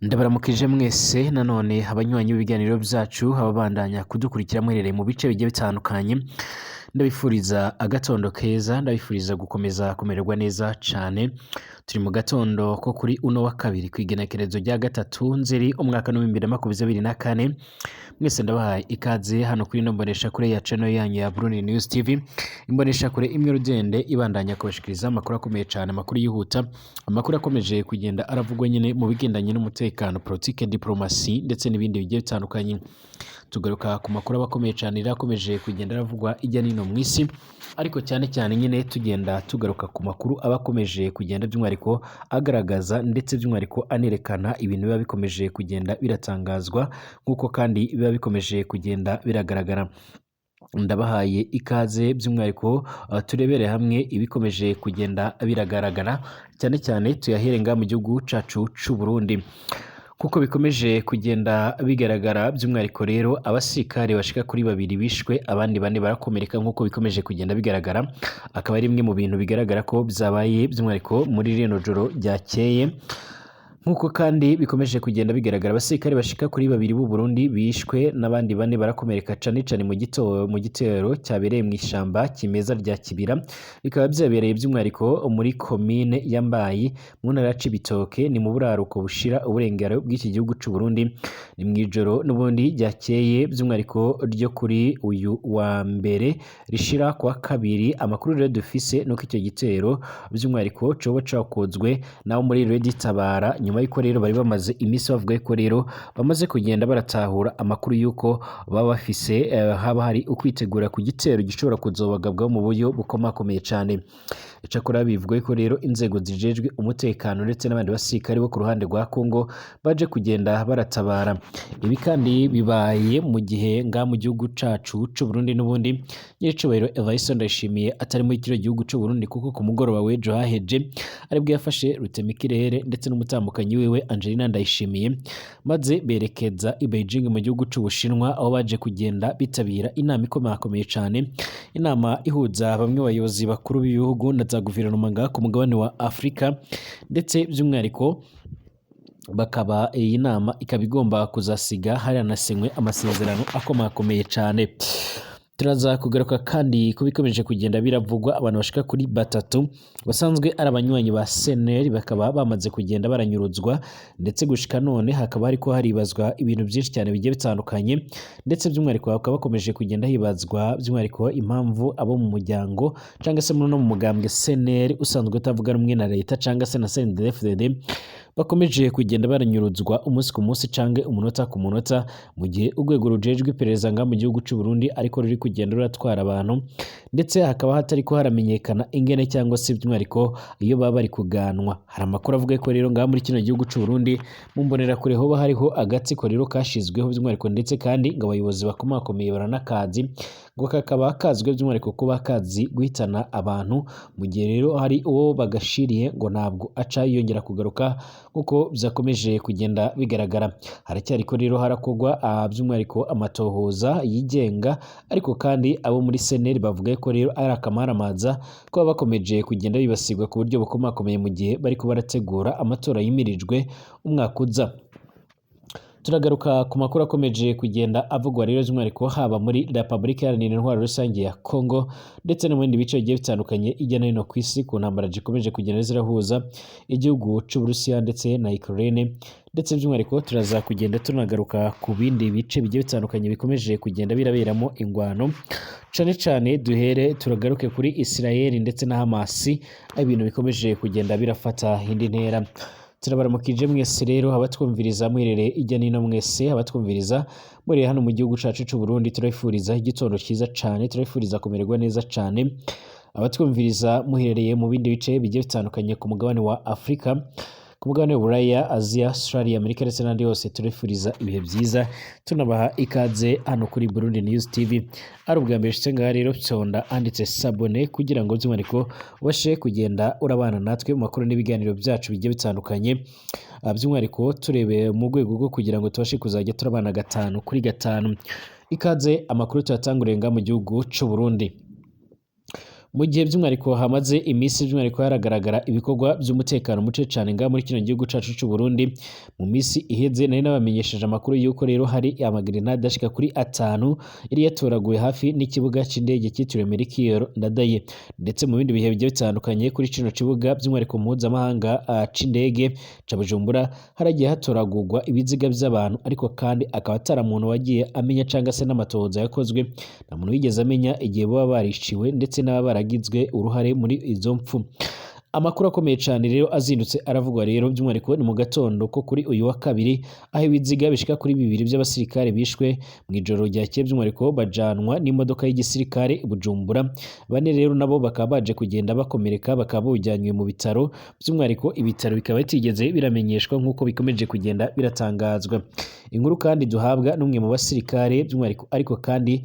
Ndabaramukije mwese nanone abanywanyi b'ibiganiro byacu, ababandanya kudukurikira muherereye mu bice bigiye bitandukanye. Ndabifuriza agatondo keza, ndabifuriza gukomeza kumererwa neza cane. Turi mu gatondo ko kuri uno wa kabiri, kw'igenekerezo rya 3 Nzeri umwaka w'2024. Mwese ndabahaye ikaze hano kuri ino mboneshakure ya channel yanyu ya Burundi News TV, imboneshakure imwe rugende ibandanya kubashikiriza amakuru akomeye cane, amakuru yihuta, amakuru akomeje kugenda aravugwa nyene mu bigendanye n'umutekano, politike, diplomasi ndetse n'ibindi bigiye bitandukanye. Tugaruka ku makuru aba akomeye cane rero akomeje kugenda aravugwa hirya no hino mw'isi, ariko cyane cyane nyine tugenda tugaruka ku makuru aba akomeje kugenda by'umwihariko agaragaza ndetse by'umwihariko anerekana ibintu biba bikomeje kugenda biratangazwa, nk'uko kandi biba bikomeje kugenda biragaragara. Ndabahaye ikaze by'umwihariko turebere hamwe ibikomeje kugenda biragaragara, cyane cyane tuyahere ngaha mu gihugu cacu c'u Burundi. Kuko bikomeje kugenda bigaragara by'umwihariko rero, abasirikare bashika kuri babiri bishwe, abandi bane barakomereka, nk'uko bikomeje kugenda bigaragara. Akaba ari bimwe mu bintu bigaragara ko byabaye by'umwihariko muri rino joro ryakeye. Nk'uko kandi bikomeje kugenda bigaragara, abasirikare bashika kuri babiri b'u Burundi bishwe n'abandi bane barakomereka, cane cane mu gitero cyabereye mu ishamba kimeza rya Kibira. Bikaba byabereye by'umwihariko muri komine ya Mbayi mu ntara ya Cibitoke, ni mu buraruko bushira uburengero bw'iki gihugu c'u Burundi. Ni mw'ijoro n'ubundi ryakeye, by'umwihariko ryo kuri uyu wa mbere rishira kwa kabiri. Amakuru rero dufise nuko icyo gitero by'umwihariko coba cakozwe nabo muri Red Tabara, nyuma y'uko rero bari bamaze iminsi bavuga yuko rero bamaze kugenda baratahura amakuru y'uko baba bafise haba hari ukwitegura ku gitero gishobora kuzobagabwaho mu buryo bukomakomeye cane. Icakora bivugwa yuko rero inzego zijejwe umutekano ndetse n'abandi basirikare bo ku ruhande rwa Congo baje kugenda baratabara. Ibi kandi bibaye mu gihe ngaha mu gihugu cacu c'u Burundi n'ubundi nyiricubahiro Evariste Ndayishimiye atari muri kino gihugu c'u Burundi, kuko ku mugoroba w'ejo haheje aribwo yafashe rutemikirere ndetse n'umutambukanyi wiwe Angelina Ndayishimiye, maze berekeza i Beijing mu gihugu c'Ubushinwa, aho baje kugenda bitabira inama ikomakomeye cane, inama ihuza bamwe bayobozi bakuru b'ibihugu na za guverinoma ngaha ku mugabane wa Afrika. Ndetse by'umwihariko bakaba iyi nama ikaba igomba kuzasiga haranasinywe amasezerano akomakomeye cane. Turaza kugaruka kandi ku bikomeje kugenda biravugwa, abantu bashika kuri batatu basanzwe ari abanywanyi ba CNL bakaba bamaze kugenda baranyuruzwa, ndetse gushika none hakaba hariko haribazwa ibintu byinshi cyane bigiye bitandukanye. Ndetse by'umwihariko bakaba bakomeje kugenda hibazwa by'umwihariko impamvu abo mu muryango cyangwa se muri no mu mugambwe CNL usanzwe utavuga rumwe na leta cyangwa se na CNDD-FDD bakomeje kugenda baranyuruzwa umunsi ku munsi canke umunota ku munota, mu gihe urwego rujejwe iperereza ngaha mu gihugu c'u Burundi ariko ruri kugenda ruratwara abantu, ndetse hakaba hatariko haramenyekana ingene cyangwa se by'umwihariko iyo baba bari kuganwa. Hari amakuru avuga ko rero ngaha muri kino gihugu c'u Burundi mu mbonerakure hoba hariho agatsiko rero kashizweho by'umwihariko, ndetse kandi ngo abayobozi bakomakomeye baranakazi, ngo kakaba kazwiho by'umwihariko kuba kazi guhitana abantu. Mu gihe rero hari uwo bagashiriye, ngo ntabwo aca yongera kugaruka, nk'uko byakomeje kugenda bigaragara. Haracyariko rero harakorwa by'umwihariko amatohoza yigenga, ariko kandi abo muri CNL bavuga ko rero ari akamaramaza kuba bakomeje kugenda bibasirwa ku buryo bukomakomeye, mu gihe bariko barategura amatora yimirijwe umwaka uza. Turagaruka ku makuru akomeje kugenda avugwa rero by'umwihariko haba muri Repubulika Iharanira Intwaro Rusange ya Congo ndetse no mu bindi bice bigiye bitandukanye hirya no hino ku isi, ku ntambara zikomeje kugenda zirahuza igihugu c'Uburusiya ndetse na Ukraine. Ndetse by'umwihariko turaza kugenda tunagaruka ku bindi bice bigiye bitandukanye bikomeje kugenda biraberamo ingwano, cane cane duhere turagaruke kuri Israel ndetse na Hamas, aho ibintu bikomeje kugenda birafata indi ntera. Turabaramukije mwese rero abatwumviriza muherereye hirya no hino, mwese abatwumviriza muri hano mu gihugu cacu c'u Burundi, turabifuriza igitondo cyiza cane, turabifuriza kumererwa neza cane. Abatwumviriza muherereye mu bindi bice bigiye bitandukanye ku mugabane wa Afrika, ku mugabane w'Uburaya, Aziya, Australia, Amerika ndetse n'ahandi hose, turabifuriza ibihe byiza, tunabaha ikaze hano kuri Burundi News TV. Ari ubwa mbere ushitse ngaha rero, fyonda handitse "s'abonner" kugira ngo by'umwihariko ubashe kugenda urabana natwe mu makuru n'ibiganiro byacu bigiye bitandukanye. By'umwihariko turebe mu rwego rwo kugira ngo tubashe kuzajya turabana gatanu kuri gatanu. Ikaze, amakuru tuyatanguriye ngaha mu gihugu c'u Burundi. Mu gihe by'umwihariko hamaze iminsi by'umwihariko haragaragara ibikorwa by'umutekano muce cyane ngaha muri kino gihugu cacu c'u Burundi. Mu minsi iheze nari nabamenyesheje amakuru y'uko rero hari amagrenade ashika kuri 5 yari yatoraguwe hafi n'ikibuga c'indege cyitiriwe Melchior Ndadaye, ndetse mu bindi bihe bigiye bitandukanye kuri kino kibuga by'umwihariko mpuzamahanga c'indege ca Bujumbura haragiye hatoragurwa ibiziga by'abantu, ariko kandi akaba atari muntu wagiye amenya canga se n'amatohoza yakozwe, nta muntu wigeze amenya igihe baba bariciwe ndetse n'ababa baragizwe uruhare muri izo mpfu. Amakuru akomeye cyane rero azindutse aravugwa rero by'umwihariko ni mu gatondo ko kuri uyu wa kabiri, aho ibiziga bishika kuri 2 by'abasirikare bishwe mu ijoro ryakeye by'umwihariko bajanwa n'imodoka y'igisirikare i Bujumbura. 4 rero nabo bakaba baje kugenda bakomereka, bakaba bujyanywe mu bitaro by'umwihariko, ibitaro bikaba bitigeze biramenyeshwa nk'uko bikomeje kugenda biratangazwa. Inkuru kandi duhabwa n'umwe mu basirikare by'umwihariko, ariko kandi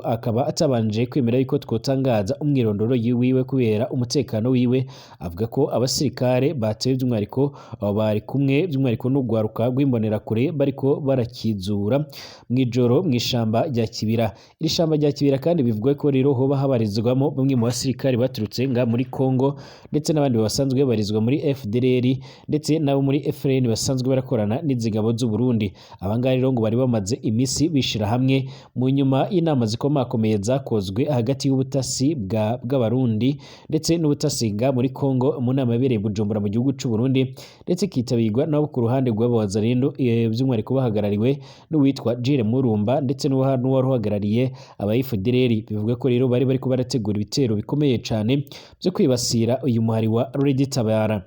akaba atabanje kwemera yuko twotangaza umwirondoro wiwe kubera umutekano wiwe. Avuga ko abasirikare batewe by'umwihariko bari kumwe by'umwihariko n'urwaruka rw'imbonerakure bariko barakizura mw'ijoro mw'ishamba rya Kibira. Iri shamba rya Kibira kandi bivugwa ko rero hoba habarizwamo bamwe mu basirikare baturutse nga muri Congo, ndetse n'abandi basanzwe babarizwa muri FDLR ndetse n'abo muri FRN basanzwe barakorana n'izigabo z'u Burundi. Abangaba rero ngo bari bamaze iminsi bishira hamwe mu nyuma y'inama zikomakomeye zakozwe hagati y'ubutasi bw'Abarundi ndetse n'ubutasi nga muri Congo mu nama yabereye Bujumbura mu gihugu c'u Burundi, ndetse kitabirwa nabo ku ruhande rw'abazarendo by'umwihariko bahagarariwe n'uwitwa Jire Murumba ndetse n'uwari uhagarariye aba FDLR. Bivuga ko rero bari bariko barategura ibitero bikomeye cane byo kwibasira uyu muhari wa Red Tabara.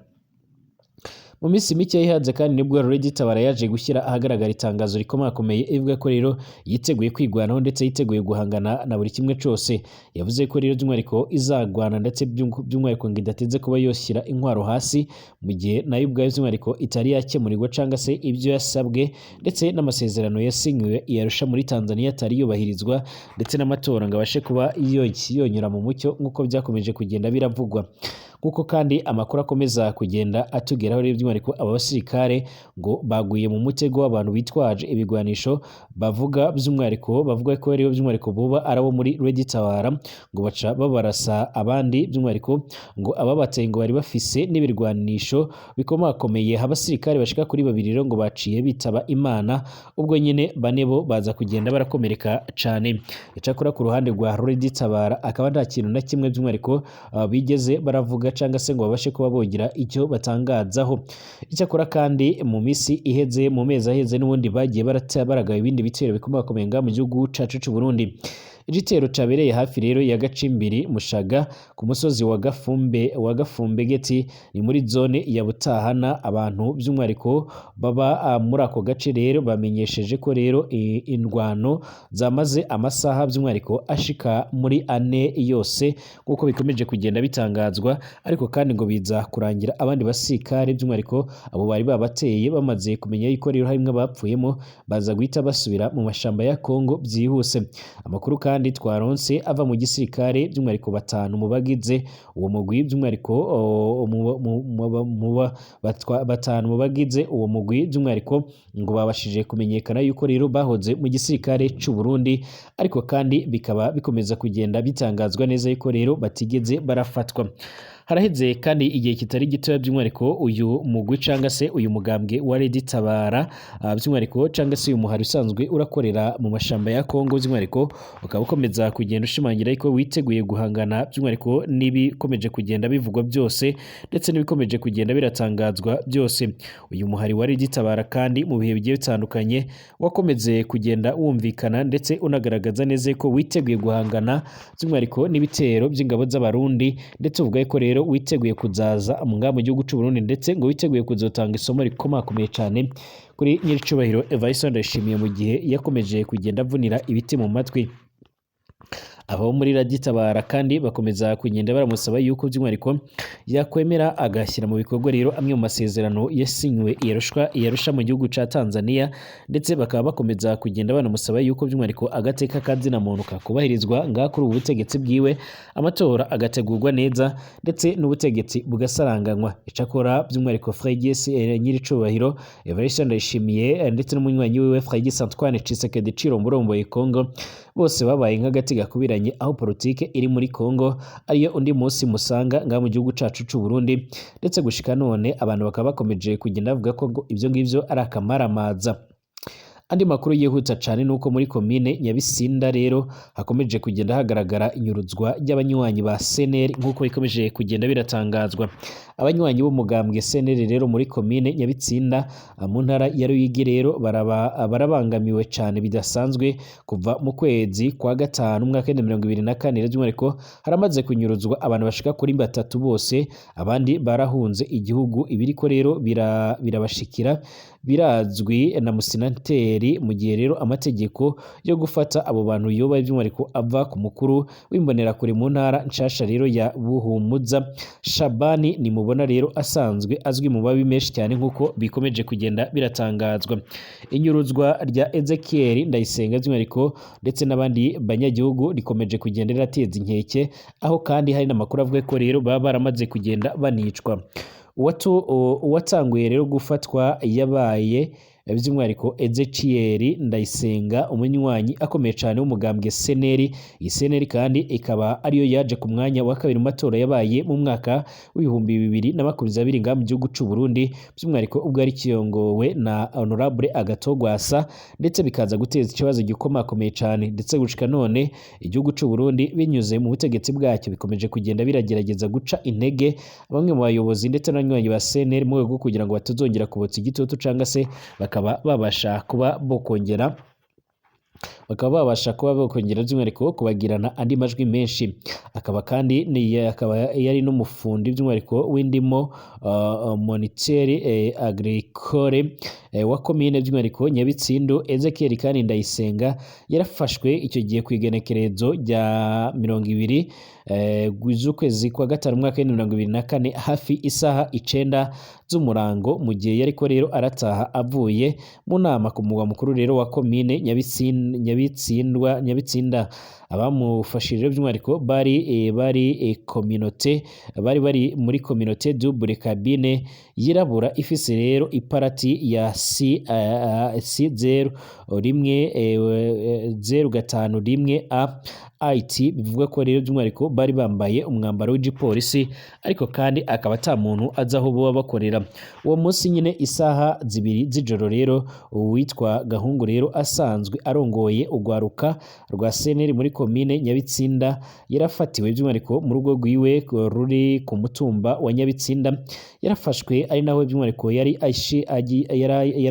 Mu minsi mike yihanze kandi nibwo Red Tabara yaje gushyira ahagaragara itangazo rikomakomeye ivuga ko rero yiteguye kwigwanaho ndetse yiteguye guhangana na buri kimwe cose. Yavuze ko rero by'umwihariko izagwana ndetse by'umwihariko ngo idateze kuba yoshyira intwaro hasi mu gihe nayo ubwayo by'umwihariko itari yakemurirwa canga se ibyo yasabwe ndetse n'amasezerano yasinyiwe i Arusha muri Tanzania atari yubahirizwa, ndetse n'amatora ngo abashe kuba yonyura mu mucyo nk'uko byakomeje kugenda biravugwa. Kuko kandi amakuru akomeza kugenda atugeraho rero by'umwihariko aba basirikare ngo baguye mu mutego w'abantu bitwaje ibigwanisho bavuga by'umwihariko bavuga ko rero by'umwihariko boba ari abo muri Red Tabara, ngo baca babarasa abandi by'umwihariko ngo ababateye ngo bari bafise n'ibirwanisho bikomakomeye. Abasirikare bashika kuri 2 rero ngo baciye bitaba Imana, ubwo nyine 4 bo baza kugenda barakomereka cane. Icyakora ku ruhande rwa Red Tabara akaba nta kintu na kimwe by'umwihariko bigeze baravuga canga se ngo babashe kuba bogira icyo batangazaho. Icyakora kandi mu minsi iheze, mu mezi aheze n'ubundi bagiye baragaba ibindi bitero bikomakomeye ngaha mu gihugu cacu c'u Burundi. Igitero cabereye hafi rero ya Gacimbiri Mushaga ku musozi wa Gafumbe wa Gafumbegeti ni muri zone ya Butahana. Abantu by'umwihariko baba muri ako gace rero bamenyesheje ko rero indwano zamaze amasaha by'umwihariko ashika muri 4 yose nk'uko bikomeje kugenda bitangazwa, ariko kandi ngo biza kurangira abandi basirikare by'umwihariko abo bari babateye bamaze kumenya yuko rero harimwo abapfuyemo baza guhita basubira mu mashamba ya Congo byihuse. Amakuru kandi twaronse ava mu gisirikare by'umwihariko 5 mu bagize uwo mugwi by'umwihariko 5 mu bagize uwo mugwi by'umwihariko ngo babashije kumenyekana yuko rero bahoze mu gisirikare c'u Burundi, ariko kandi bikaba bikomeza kugenda bitangazwa neza yuko rero batigeze barafatwa. Haraheze kandi igihe kitari gito by'umwihariko uyu mugwi canga se uyu mugambwe wa Red Tabara by'umwihariko canga se uyu muhari usanzwe urakorera mu mashamba ya Congo by'umwihariko ukaba ukomeza kugenda ushimangira ko witeguye guhangana by'umwihariko n'ibikomeje kugenda bivugwa byose ndetse n'ibikomeje kugenda biratangazwa byose. Uyu muhari wa Red Tabara kandi mu bihe bigiye bitandukanye wakomeze kugenda wumvikana ndetse unagaragaza neza ko witeguye guhangana by'umwihariko n'ibitero by'ingabo z'Abarundi, ndetse uvuga ko rero witeguye kuzaza nga mu gihugu c'u Burundi ndetse ngo witeguye kuzotanga isomo rikomakomeye cyane kuri nyiricubahiro Evariste Ndayishimiye mu gihe yakomeje kugenda avunira ibiti mu matwi. Abo muri Red Tabara kandi bakomeza kugenda baramusaba yuko by'umwihariko yakwemera agashyira mu bikorwa rero amwe mu masezerano yasinywe i Arusha mu gihugu ca Tanzania, ndetse bakaba bakomeza kugenda banamusaba yuko by'umwihariko agateka kazina muntu kakubahirizwa ngaha kuri ubu butegetsi bwiwe, amatora agategurwa neza ndetse n'ubutegetsi bugasaranganywa. Icakora by'umwihariko Fregis nyiricubahiro Evariste Ndayishimiye ndetse n'umunywanyi wiwe Fregis Antoine Tshisekedi Tshilombo urongoye Congo Bose babaye nk'agati gakubiranye, aho politike iri muri Kongo ariyo undi munsi musanga ngaha mu gihugu cacu c'u Burundi, ndetse gushika none abantu bakaba bakomeje kugenda bavuga ko ngo ivyo ngivyo ari akamaramaza. Andi makuru yihuta cane nuko muri komine Nyabisinda rero hakomeje kugenda hagaragara inyuruzwa ry'abanywanyi ba CNL, nk'uko bikomeje kugenda biratangazwa. Abanywanyi b'umugambwe CNL rero muri komine Nyabitsinda mu ntara ya Ruyigi rero barabangamiwe cane bidasanzwe kuva mu kwezi kwa gatanu umwaka w'ibihumbi 2024. By'umwihariko haramaze kunyuruzwa abantu bashika kuri batatu bose, abandi barahunze igihugu. Ibiriko rero birabashikira birazwi na musinateri, mu gihe rero amategeko yo gufata abo bantu yoba by'umwihariko ava ku mukuru w'imbonerakure mu ntara nshasha rero ya Buhumuza, Shabani Nimubona, rero asanzwe azwi mu mabi menshi cyane, nk'uko bikomeje kugenda biratangazwa. Inyuruzwa rya Ezekiel Ndayisenga by'umwihariko ndetse n'abandi banyagihugu rikomeje kugenda rirateza inkeke, aho kandi hari n'amakuru avuga ko rero baba baramaze kugenda banicwa. Uwatanguye rero gufatwa yabaye by'umwihariko Ezekiel Ndayisenga, umunywanyi akomeye cyane w'umugambwe CNL. Iyi CNL kandi ikaba ariyo yaje ku mwanya wa kabiri mu matora yabaye mu mwaka w'2020 ngaha mu gihugu c'u Burundi, by'umwihariko ubwo ari kiyongowe na Honorable Agathon Rwasa, ndetse bikaza guteza ikibazo gikomakomeye cyane. Ndetse gushika none igihugu c'u Burundi binyuze mu butegetsi bwacyo bikomeje kugenda biragerageza guca intege bamwe mu bayobozi ndetse n'abanywanyi ba CNL mu rwego rwo kugira ngo batazongera kubotsa igitutu, canga se bakaba babasha kuba bokongera by'umwihariko kubagirana andi majwi menshi. Akaba kandi akaba yari n'umufundi by'umwihariko w'indimo, moniteur agricole wa komine by'umwihariko Nyabitsindo. Ezekiel kandi Ndayisenga yarafashwe icyo gihe ku igenekerezo rya 20 z'ukwezi kwa gatanu umwaka w'ibihumbi 2024, hafi isaha 9 z'umurango, mu gihe yariko rero arataha avuye mu nama ku mugwa mukuru rero wa komine Nyabitsindwa Nyabitsinda. Abamufashije rero by'umwihariko bari communauté, bari muri communauté double cabine yirabura, ifise rero iparati ya C C 0 1 0 5 1 A IT. Bivuga ko rero by'umwihariko bari bambaye umwambaro w'igipolisi, ariko kandi akaba ata muntu azi aho boba bakorera. Uwo munsi nyine isaha 2 z'ijoro rero, uwitwa Gahungu rero asanzwe arongoye urwaruka rwa CNL muri komine Nyabitsinda yarafatiwe by'umwihariko mu rugo rwiwe ruri ku mutumba wa Nyabitsinda. Yarafashwe ari naho by'umwihariko yari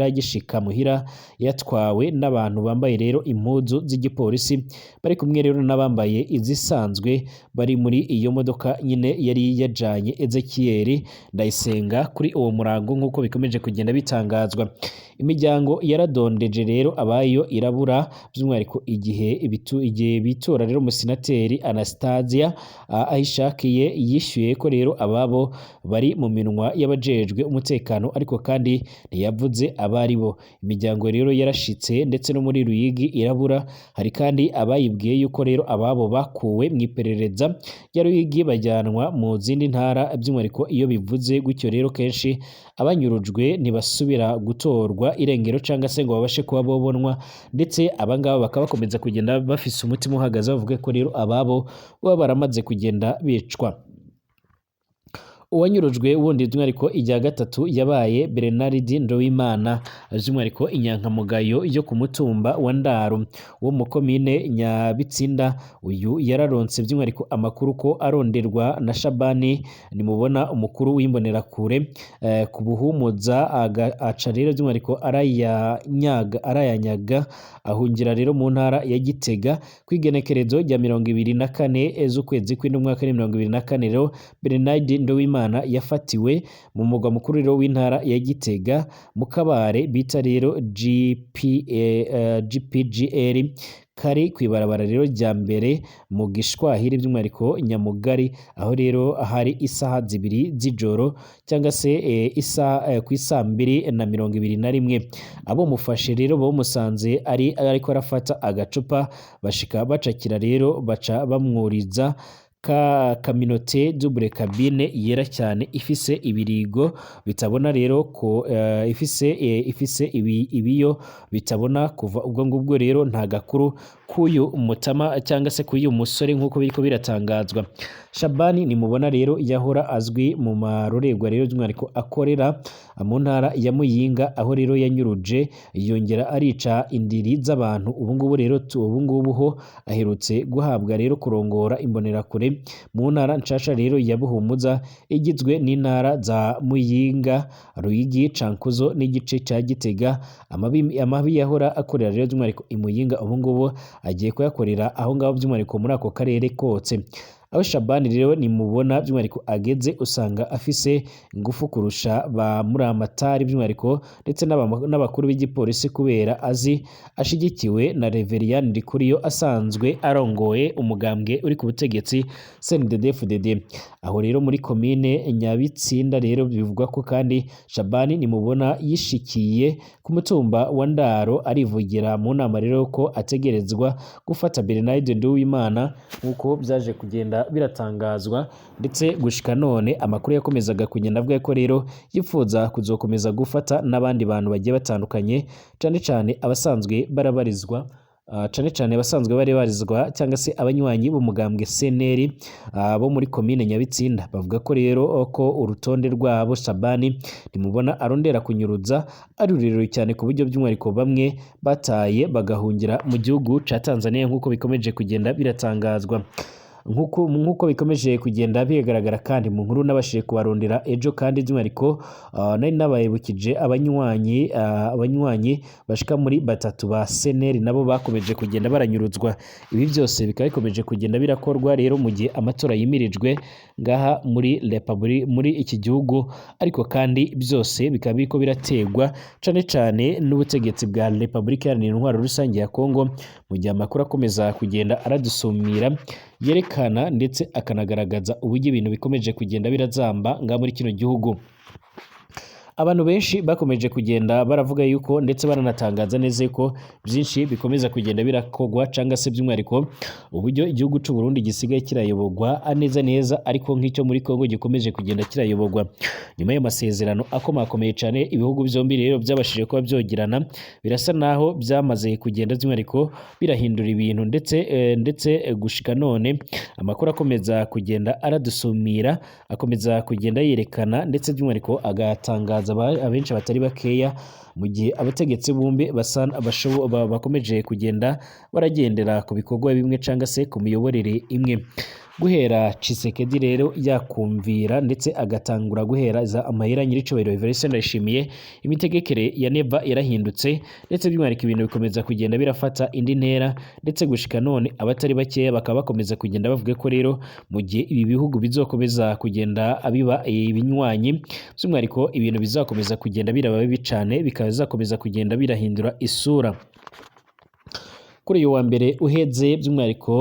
agishika muhira, yatwawe n'abantu bambaye rero impuzu z'igipolisi, bari kumwe rero n'abambaye izisanzwe, bari muri iyo modoka nyine yari yajanye Ezekiel Ndayisenga kuri uwo murango, nk'uko bikomeje kugenda bitangazwa. Imiryango yaradondeje rero abayo irabura, by'umwihariko igihe bitora rero umusenateri Anastasia Ahishakiye yishyuye ko rero ababo bari mu minwa y'abajejwe umutekano, ariko kandi ntiyavuze abari bo. Imiryango rero yarashitse ndetse no muri Ruyigi irabura. Hari kandi abayibwiye yuko rero ababo bakuwe mu iperereza rya Ruyigi bajyanwa mu zindi ntara. By'umwihariko iyo bivuze gutyo rero kenshi abanyurujwe ntibasubira gutorwa irengero cyangwa se ngo babashe kuba bobonwa, ndetse abangaba bakaba bakomeza kugenda bafise umutima uhagaze, bavuga ko rero ababo baba baramaze kugenda bicwa. Uwanyurujwe wundi by'umwihariko ijya gatatu yabaye Bernard Ndowimana, by'umwihariko inyankamugayo yo ku mutumba wa Ndaro wo mu komine Nyabitsinda. Uyu yararonse by'umwihariko amakuru ko aronderwa na Shabani Nimubona, umukuru w'imbonerakure ku Buhumuza, aca rero by'umwihariko arayanyaga ahungira rero mu ntara ya Gitega. Ku igenekerezo rya 24 z'ukwezi kw'indwi umwaka wa 2024 rero Bernard Ndowimana yafatiwe mu mugwa mukuru rero w'intara ya Gitega mu kabare bita rero GPGL kari kwibarabara rero rya mbere mu Gishwahiri, by'umwihariko Nyamugari, aho rero hari isaha 2 z'ijoro cyangwa se ku isaa 2:21. Abo mufashe rero bamusanze ari ariko arafata agacupa, bashika bacakira rero baca bamwuriza. ka kaminote double cabine yera cyane, ifise ibirigo bitabona rero ko ifise ibiyo bitabona. Kuva ubwo ngubwo rero nta gakuru k'uyu mutama cyangwa se k'uyu musore, nk'uko biriko biratangazwa. Shabani nimubona rero yahora azwi mu marorerwa rero, by'umwihariko akorera mu ntara ya Muyinga, aho rero yanyuruje yongera arica indiri z'abantu. Ubu ngubu rero ubu ngubu ho aherutse guhabwa rero kurongora imbonerakure mu ntara nshasha rero ya Buhumuza, igizwe n'intara za Muyinga, Ruyigi, Cankuzo n'igice ca Gitega. Amabi yahora akorera rero by'umwihariko i Muyinga, ubu ngubu agiye kuyakorera aho ngaho, by'umwihariko muri ako karere kose. Aho Shabani rero nimubona by'umwihariko ageze, usanga afise ingufu kurusha ba Muramatari, by'umwihariko ndetse n'abakuru b'igipolisi, kubera azi ashigikiwe na Reverien Ndikuriyo asanzwe arongoye umugambwe uri ku butegetsi CNDD-FDD. Aho rero muri komine Nyabitsinda rero bivugwa ko kandi Shabani nimubona yishikiye ku mutumba wa Ndaro, arivugira mu nama rero ko ategerezwa gufata Bernard Nduwimana, nk'uko byaje kugenda biratangazwa. Ndetse gushika none amakuru yakomezaga kugenda avuga ko rero yifuza kuzokomeza gufata n'abandi bantu bagiye batandukanye, cane cane abasanzwe barabarizwa cane cane abasanzwe bari barizwa cyangwa se abanywanyi b'umugambwe CNL bo muri komine Nyabitsinda. Bavuga ko rero ko urutonde rwabo Shabani nimubona arondera kunyuruza ari rurerure cyane, ku buryo by'umwihariko bamwe bataye bagahungira mu gihugu ca Tanzania, nk'uko bikomeje kugenda biratangazwa, nk'uko bikomeje kugenda bigaragara. Kandi mu nkuru nabashije kubarondera ejo, kandi by'umwihariko nari nabayibukije abanywanyi bashika muri batatu ba CNL nabo bakomeje kugenda baranyuruzwa. Ibi byose bikaba bikomeje kugenda birakorwa rero mu gihe amatora yimirijwe ngaha muri Republi muri iki gihugu, ariko kandi byose bikaba biriko birategwa cane cane n'ubutegetsi bwa Republika Iharanira Intwaro Rusange ya Kongo, mu gihe amakuru akomeza kugenda aradusumira yerekana ndetse akanagaragaza uburyo ibintu bikomeje kugenda birazamba ngaha muri kino gihugu. Abantu benshi bakomeje kugenda baravuga yuko, ndetse baranatangaza neza yuko byinshi bikomeza kugenda birakogwa, cyangwa se by'umwihariko uburyo igihugu cy'u Burundi gisigaye kirayobogwa neza neza, ariko nk'icyo muri Kongo gikomeje kugenda kirayobogwa nyuma y'amasezerano akomakomeye cyane ibihugu byombi rero byabashije kuba byogirana. Birasa naho byamaze kugenda by'umwihariko birahindura ibintu, ndetse gushika none amakuru akomeza kugenda aradusumira, akomeza kugenda yerekana, ndetse by'umwihariko agatangaza abenshi batari bakeya, mu gihe abategetsi bombi bakomeje kugenda baragendera ku bikorwa bimwe cyangwa se ku miyoborere imwe. Guhera Tshisekedi rero yakumvira ndetse agatangura guhereza amahera nyir'icyubahiro Evariste Ndayishimiye, imitegekere ya Neva yarahindutse, ndetse by'umwihariko ibintu bikomeza kugenda birafata indi ntera. Ndetse gushika none abatari bakeya bakaba bakomeza kugenda bavuga ko rero mu gihe ibi bihugu bizokomeza kugenda biba ibinywanyi, by'umwihariko ibintu bizakomeza kugenda biraba bibi cane, bikaba bizakomeza kugenda birahindura isura. Kuri uyu wa mbere uheze, by'umwihariko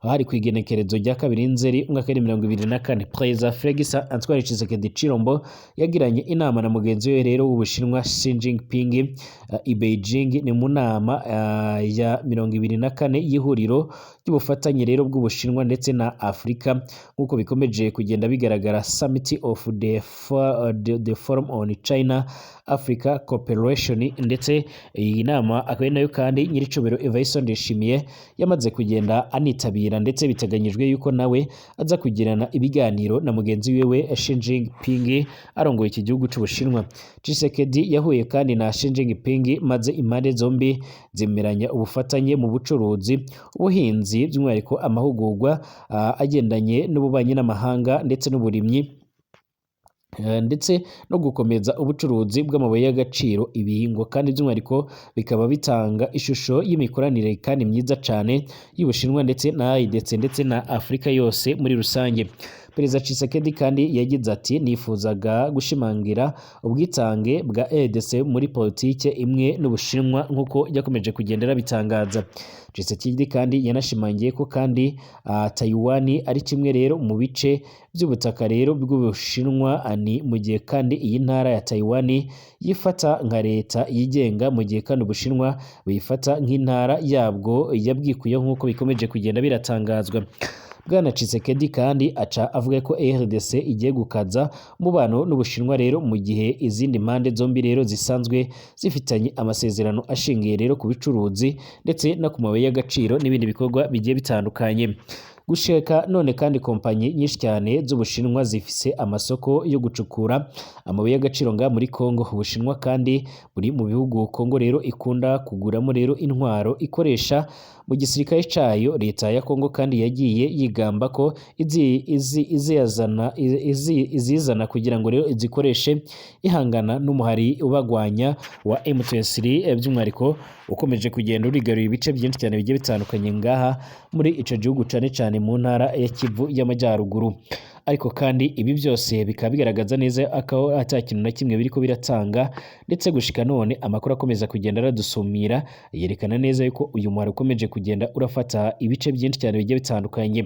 hari ku igenekerezo rya 2 Nzeri umwaka wa 2024, Perezida Felix Antoine Tshisekedi Tshilombo yagiranye inama na mugenzi we rero w'Ubushinwa Xi Jinping i Beijing. Ni mu nama ya 24 y'ihuriro ry'ubufatanye rero bw'Ubushinwa ndetse na Afurika, nk'uko bikomeje kugenda bigaragara, Summit of the Forum on China Africa Cooperation. Ndetse iyi nama akaba ari nayo kandi nyir'icyubahiro Evariste Ndayishimiye yamaze kugenda anitabira, ndetse biteganyijwe yuko nawe aza kugirana ibiganiro na mugenzi wiwe Xi Jinping arongoye iki gihugu c'Ubushinwa. Tshisekedi yahuye kandi na Xi Jinping, maze impande zombi zemeranya ubufatanye mu bucuruzi, ubuhinzi, by'umwihariko amahugurwa agendanye n'ububanyi n'amahanga ndetse n'uburimyi, ndetse no gukomeza ubucuruzi bw'amabuye y'agaciro. Ibihingwa kandi by'umwihariko bikaba bitanga ishusho y'imikoranire kandi myiza cyane y'Ubushinwa ndetse na ndetse na Afurika yose muri rusange. Perezida Tshisekedi kandi yagize ati: "Nifuzaga gushimangira ubwitange bwa RDC muri politike imwe n'Ubushinwa", nk'uko yakomeje kugenda arabitangaza. Tshisekedi kandi yanashimangiye ko kandi Taiwan ari kimwe rero mu bice by'ubutaka rero bw'Ubushinwa, ni mu gihe kandi iyi ntara ya Taiwan yifata nka leta yigenga, mu gihe kandi Ubushinwa buyifata nk'intara yabwo yabwikuyeho, nk'uko bikomeje kugenda biratangazwa. Bwana Tshisekedi kandi aca avuga ko RDC igiye gukaza umubano n'Ubushinwa rero mu gihe izindi mpande zombi rero zisanzwe zifitanye amasezerano ashingiye rero ku bicuruzi ndetse no ku mabuye y'agaciro n'ibindi bikorwa bigiye bitandukanye. Gushika none kandi, kompanyi nyinshi cyane z'Ubushinwa zifise amasoko yo gucukura amabuye y'agaciro nga muri Kongo. Ubushinwa kandi buri mu bihugu Kongo rero ikunda kuguramo rero intwaro ikoresha mu gisirikare cayo. Leta ya Kongo kandi yagiye yigamba ko izizana kugira ngo rero izikoreshe ihangana n'umuhari ubagwanya wa M23, by'umwihariko ukomeje kugenda urigarurira ibice byinshi cyane bigiye bitandukanye ngaha muri ico gihugu, cane cane mu ntara ya Kivu y'Amajyaruguru. Ariko kandi ibi byose bikaba bigaragaza neza ko ata kintu na kimwe biriko biratanga, ndetse gushika none amakuru akomeza kugenda aradusumira yerekana neza yuko uyu muhari ukomeje kugenda urafata ibice byinshi cyane bigiye bitandukanye.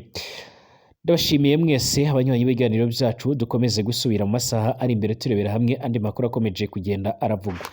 Ndabashimiye mwese abanywanyi b'ibiganiro byacu. Dukomeze gusubira mu masaha ari imbere turebera hamwe andi makuru akomeje kugenda aravugwa.